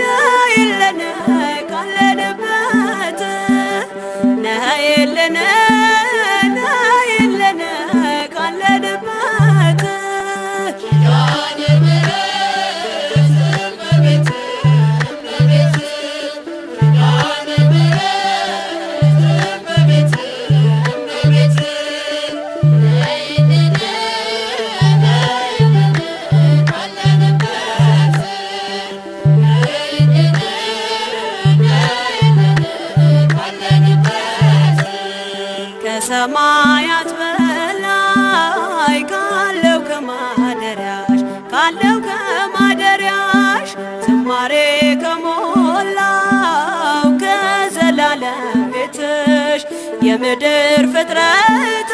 ነይልን ካለንበት፣ ነይልን ነይልን ካለንበት። ኪዳነ ምሕረት እመቤት እመቤት፣ ኪዳነ ምሕረት እመቤት እመቤት፣ ነይልን ነይልን ካለንበት፣ ነይልን ነይልን ካለንበት። ከሰማያት በላይ ካለው ከማደሪያሽ፣ ካለው ከማደሪያሽ፣ ዝማሬ ከሞላው ከዘላለም ቤትሽ የምድር ፍጥረታት